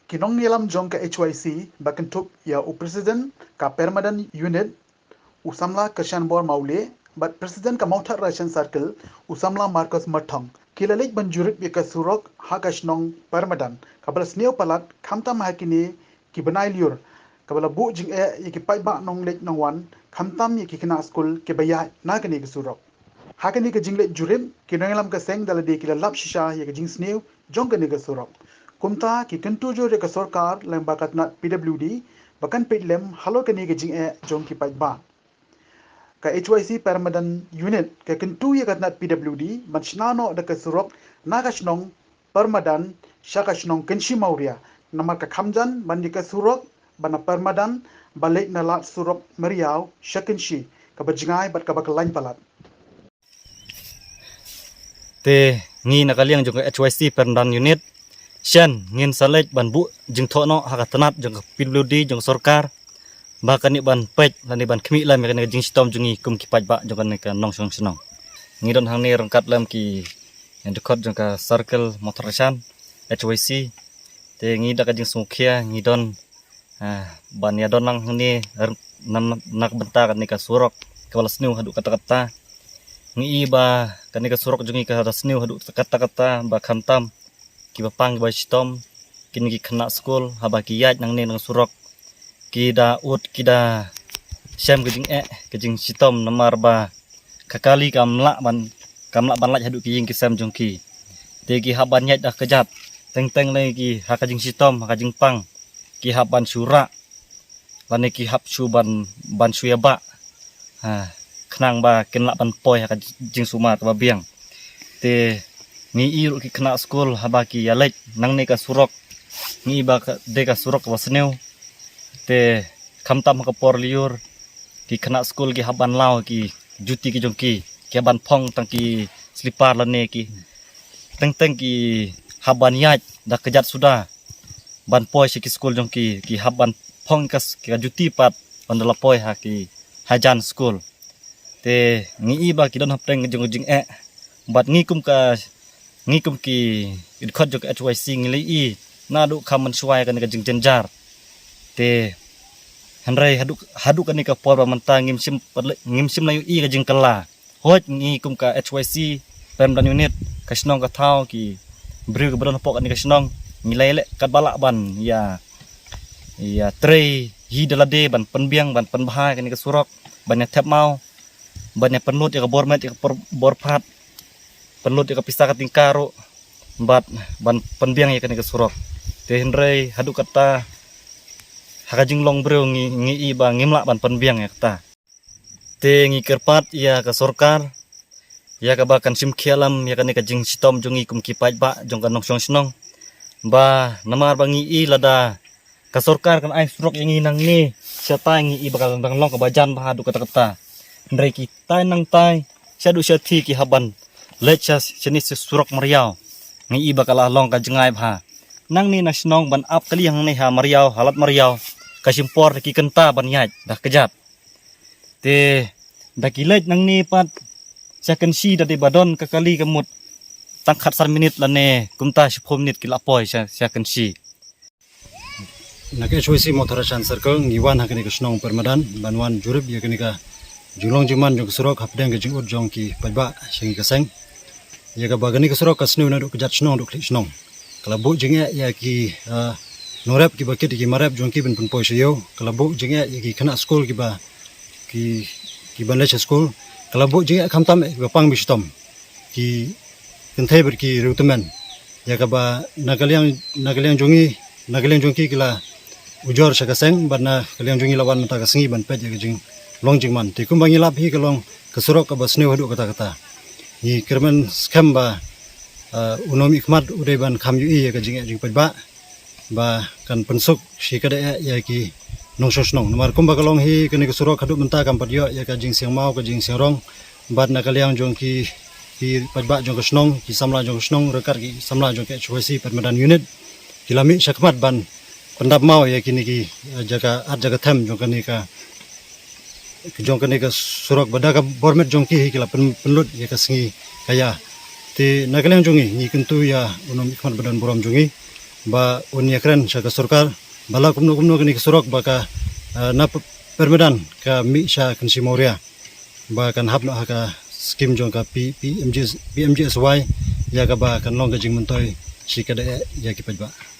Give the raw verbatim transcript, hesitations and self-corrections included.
Ki nongïalam jong ka H Y C ba kynthup ïa u President ka Permadan Unit, u samla Kyrshanbor Mawlieh, bad President ka Mawthadraishan Circle, u samla Marcus Myrthong, ki la leit ban jurip ïa ka surok ha ka shnong Permadan kaba la sniew palat, khamtam ha kine ki bnai lyiur kaba la buh jingeh ïa ki paidbah nongleit nongwan, khamtam ïa ki khynnah skul kiba ïaid na kane ka surok. Ha kane ka jingleit jurip, ki nongïalam ka seng da lade ki la lap shisha ïa ka jingsniew jong kane ka surok. Kumta ki kyntu jur ïa ka sorkar lyngba ka tnat P W D ba kan peit lem halor kane ka jingeh jong ki paidbah. Ka H Y C Permadan Unit ka kyntu ïa ka tnat P W D ban shna noh da ka surok na ka shnong Permadan sha ka shnong Kynshi Mawria, namar ka kham jan ban ïa ka surok ba na Permadan ba leit na lad surok Mariaw sha Kynshi, kaba jngai bad kaba kyllain palat. Te ngi na ka liang jong ka H Y C Permadan Unit, shen ngin sa leit ban buh jingthoh noh ha ka tnat jong ka P W D jong ka sorkar ba kan ïa ban peit lane ban khmih lem ïa kane ka jingshitom jong ngi kum ki paidbah jong kane ka nongshong shnong. Ngi don hangne ryngkat lem ki dkhot jong ka Circle Mawthadraishan, H Y C. Te ngi da ka jingsngewkhia ngi don, ah, ban ïa don lang hangne r-, na, na, na ka bynta kane ka surok kaba la sniew haduh katta katta. Ngi i ba kane ka surok jong ngi ka la sniew haduh katta katta, ba khamtam kiba pang kiba shitom, kine ki khynnah skul haba ki ïaid nangne na ka surok, ki da ud, ki da shem ka jingeh, ka jingshitom, namar ba ka kali kam lah ban, kam lah ban lait haduh ki ïing ki sem jong ki. Te ki hap ban ïaid da kjat, teng teng lei ki ha ka jingshitom, ha ka jingpang, ki hap ban shu rah lane ki hap shu ban, ban shu ïa bah, ha, khnang ba kin lah ban poi ha ka jingsumar kaba biang. Te ngi i ruh ki khynnah skul haba ki ïa leit nangne ka surok, ngi i ba ka, dei ka surok kaba sniew. Te khamtam ha ka por lyiur, ki khynnah skul ki hap ban law ki juti ki jong ki, ki hap ban phong tang ki slipar lane ki, teng teng ki hap ban ïaid da kjat suda ban poi sha ki skul jong ki, ki hap ban phong ka s-, ka juti pat ban da la poi ha ki hajan skul. Te ngi i ba ki don hapdeng jong ka jingeh, bad ngi kum ka, ngi kum ki dkhot jong ka H Y C ngi la i naduh kham mynshuwa ïa kane ka jingjynjar. Te hynrei haduh, haduh kane ka por ba mynta ngim shym pat la, ngim shym la ïohi ka jingkylla. Hooid ngi kum ka H Y C Permadan Unit, ka shnong ka thaw, ki briew kiba don hapoh kane ka shnong, ngi la ïaleh katba lah ban ïa, ïa trei hi da lade ban pynbiang, ban pynbha ïa kane ka surok, ban ïa thep maw, ban ïa pynlut ïa ka bor met, ïa ka por-, bor phad, pynlut ïa ka pisa ka tyngka ruh, bad ban pynbiang ïa kane ka surok. Te hynrei haduh katta ha ka jinglong briew ngi, ngi i ba ngim lah ban pynbiang ïa kata. Te ngi kyrpad ïa ka sorkar, ïa kaba kan shim khia lem ïa kane ka jingshitom jong ngi kum ki paidbah jong ka nongshong shnong. Ba namar ba ngi i lada ka sorkar kan ai surok ïa ngi nangne, shatai ngi i ba ka dang long kaba jan bha haduh katta katta. Hynrei kitai nangtai, shaduh shathie ki hap ban leit sha, shane sha surok Mariaw, ngi i ba ka la long ka jngai bha. Nangne na shnong ban ap kali hangne ha Mariaw, ha lad Mariaw, ka shim por da ki kynta ban ïaid da kjat. Te da ki leit nangne pat sha Kynshi da dei ba don ka kali ka mut tang khatsan minit lane kumta shiphew minit ki la poi sha, sha Kynshi. Na ka H Y C Mawthadraishan Circle ngi wan ha kane ka shnong Permadan ban wan jurip ïa kane ka jinglong jingman jong ka surok hapdeng ka jingud jong ki paidbah sha ngi ka seng. Ïa kaba kane ka surok ka sniew naduh kjat shnong haduh khlieh shnong. Ka la buh jingeh ïa ki, ah, nongrep kiba kit ïa ki marep jong ki ban pynpoi sha ïew. Ka la buh jingeh ïa ki khynnah skul kiba, ki, kiban leit sha skul. Ka la buh jingeh khamtam ïa kiba pang ba shitom, ki kynthei bad ki riewtymmen. Ïa kaba na ka liang, na ka liang jong ngi, na ka liang jong ki ki la ujor sha ka seng, bad na ka liang jong ngi la wan mynta ka sngi ban peit ïa ka jinglong jingman. Te kumba ngi lap hi ka long ka surok kaba sniew haduh katta katta. Ngi kyrmen skhem ba, ah, u nongmihkhmat u dei ban kham ïohi ïa ka jingeh jingpaidbah ba kan pynsuk shi ka dei ïa ki nongshong shnong. Namar kumba ka long hi kane ka surok haduh mynta kam pat ïoh ïa ka jingsiang maw ka jingsiang rong. Bad na ka liang jong ki, ki paidbah jong ka shnong, ki samla jong ka shnong, ryngkat ki samla jong ka H Y C Permadan Unit, ki la mih shakhmat ban pyndap maw ïa kine ki, eh, jaka at jaka them jong kane ka, jong kane ka surok ba da ka bor met jong ki hi ki la pyn-, pynlut ïa ka sngi ka ïa. Te na ka liang jong ngi ngi kyntu ïa u nongmihkhmat ba don burom jong ngi ba un ïakren sha ka sorkar ba la kumno kumno kane ka surok ba ka, eh, na P-, Permedan ka mih sha Kynshi Mawria ba kan hap noh ha ka skim jong ka P-, P M G S, P M G S Y, ïa kaba kan long ka jingmyntoi shi ka da ïa ki paidbah.